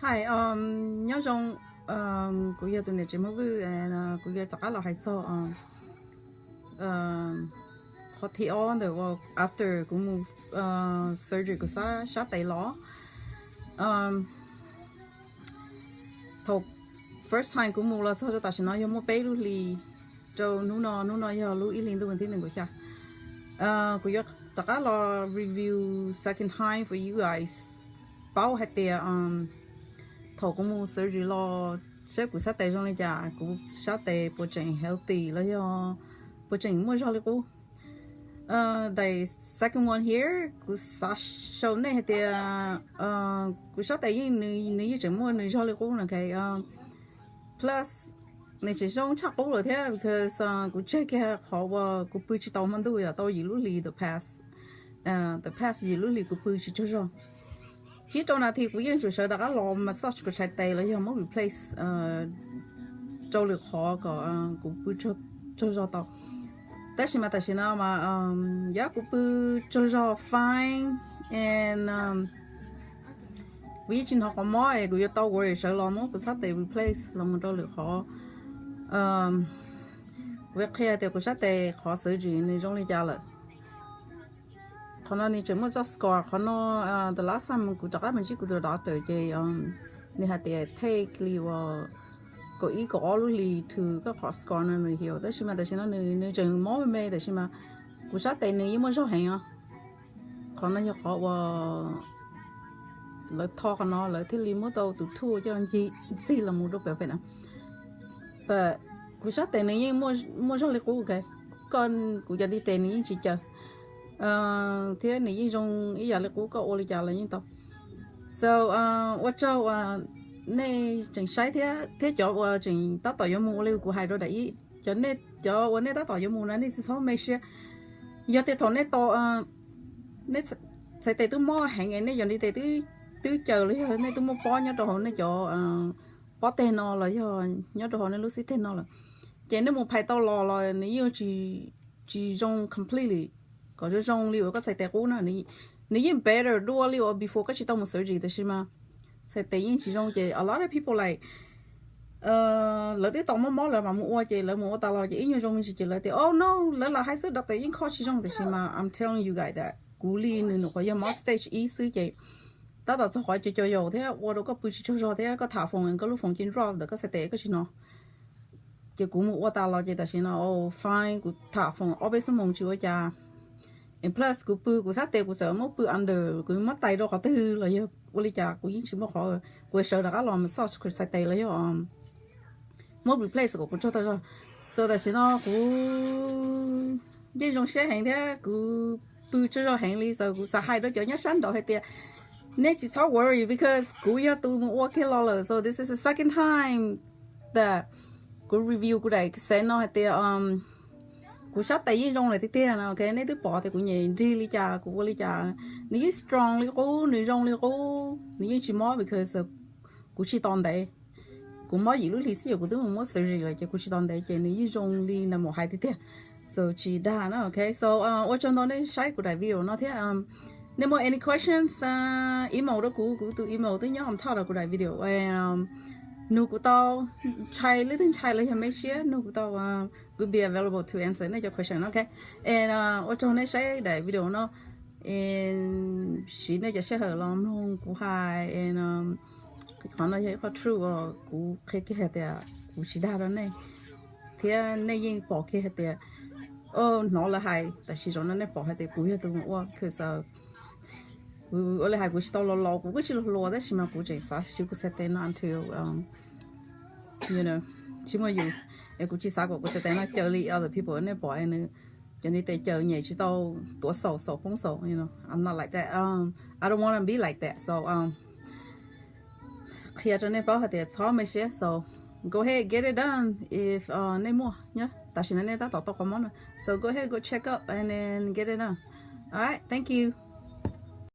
Hi, nyob zoo, kuv yog tus niam tsev Hmoob Vwj, kuv yuav rov qab los hais txog qhov thib ob ntawm uas after kuv mus surgery kuv sab tes los. Thaum first time kuv mus los txog rau tam sim no yog muaj peb lub hlis rau hnub no, hnub no yog lub ib hlis ntuj thib nees nkaum xya. Kuv yuav rov qab los review second time for you guys paub hais tias thaum kuv mus surgery los saib kuv sab tes zoo li cas, kuv sab tes puas tseem healthy los yog puas tseem muaj zog li qub. Daim second one here, kuv xav show nej hais tias kuv sab tes yeej, nws yeej tseem muaj nws zog li qub no. Plus nws tseem zoo tshaj qub lawm thiab, because kuv tseg kiag qhov uas kuv pw tsis tau hmo ntuj, yog tau yim lub hlis the past, the past yim lub hlis kuv pw tsis tsaug zog. Tsib rau nas this kuv yeej tseem sawv rov qab los massage kuv txhais tes los yog muab replace rau lwm qhov kom kuv pw tsaug zog tau. Tab sis mas tam sim no mas yog kuv pw tsaug zog fine, and kuv yeej tsis hnov qhov mob es kuv yuav tau worry sawv los muab kuv sab tes replace los mus rau lwm qhov. Kuv yuav qhia tias kuv sab tes qhov surgery nws zoo li cas lawm. Qhov no nws tseem muaj txoj scar, qhov no the last time kuv rov qab mus ntsib kuv tus doctor ces nws hais tias take li uas kaum ib kaum ob lub hlis to koj qhov scar no nws heal, tab sis mas tam sim no nws tseem mob me me, tab sis mas kuv sab tes nws yeej muaj zog heev os. Qhov no yog qhov uas lawv tho qhov no lawv thiaj li muab tau tus tool coj ncig ntxig los mus rau pem pem na. But kuv sab tes nws yeej muaj zog li qub, ok, koj, kuv cov ntiv tes nws yeej tsis caws thiab nws yeej zoo ib yam li qub, koj ua li cas los yeej tau. So ua tsaug uas nej tseem saib thiab, thiab cov uas tseem tab tom yuav mus ua li kuv hais rau daim ib, cov nej, cov uas nej tab tom yuav mus na nej tsis txhob me siab. Yog tias thaum nej tau, nej txhais tes twb mob heev es nej cov ntiv tes twb caws los yog nej twb muaj pob nyob rau hauv nej cov pob teg no los yog nyob rau hauv nej lub xib teg no lawm, ces nej mus phais tau los los nws yeej tsis, tsis zoo completely, kom zoo zoo li uas koj txhais tes qub na. Nws yeej better dua li uas before koj tsis tau mus surgery, tab sis mas txhais tes yeej tsis zoo ces a lot of people like lawv twb tau mob mob lawv mam mus ua, ces lawv mus ua tas los ces ib nyuag zoo me ntsis ces lawv tias oh no, lawv lam hais xwb, doctor yeej kho tsis zoo, tab sis mas I'm telling you guys that kuv li nws nyuam qhuav yog mob stage ib xwb ces tab tom txog qhov cov cov yaus thiab ua rau koj pw tsis tsaug zog thiab koj tham foos koj lub foos cia drop ntawm koj txhais tes koj tsis hnov. Ces kuv mus ua tas los ces tam sim no fine, kuv tham foos ob peb xuab moos tsis ua cas. And plus kuv pw kuv sab tes kuv txawm muab pw under, kuv muab tais rau qhov twg los yog ua li cas kuv yeej tsis muaj qhov, kuv sawv rov qab los massage kuv txhais tes los yog muab replace kom kuv tsaug tau zog. So tam sim no kuv yeej zoo siab heev thiab kuv pw tsaug zog heev li, so kuv xav hais rau cov nyob sab nraud hais tias nej tsis txhob worry because kuv yog tus mus ua kiag los lawm. So this is the second time that kuv review kuv daim cassette no hais tias kuv sab tes yeej zoo lawm tiag tiag no, ok, nej twb pom tias kuv nyem nrig li cas kuv ua li cas, nws yeej strong li qub, nws zoo li qub, nws yeej tsis mob because kuv tsis tos ntev. Kuv mob yim lub hlis xwb yog kuv twb mus muab surgery lawm ces kuv tsis tos ntev ces nws yeej zoo li nws mus hais tiag tiag. So tsis dag na, ok. So ua tsaug ntau nej saib kuv daim video no thiab. Nej muaj any questions, email rau kuv, kuv tus email twb nyob on top of kuv daim video. Nug kuv tau, ntshai leej twg ntshai los yog me siab nug kuv tau, will be available to answer nej cov question, ok. And ua tsaug nej saib daim video no, siv nej cov sij hawm los mloog kuv hais. Qhov no yog ib qho truth uas kuv qhia kiag hais tias kuv tsis dag rau nej, thiab nej yeej pom kiag hais tias, hnov lawv hais tam sim zaum no nej pom hais tias kuv yog tus mus ua, kuv ua li hais kuv tsis tau los laus, kuv kuj tsis los hluas tab sis mas kuv tseem xav siv kuv txhais tes no until tsis muaj yus, es kuv tsis xav kom kuv txhais tes no caws li other people, nej pom nws cov ntiv tes caws nyem tsis tau, tuav xaus xaus poob xaus, I'm not like that. I don't wanna be like that, so qhia rau nej paub hais tias txhob me siab, so go ahead get it done if nej muaj nyob tam sim no nej tab tom tau qhov mob no, so go ahead go check up and then get it done. Alright, thank you.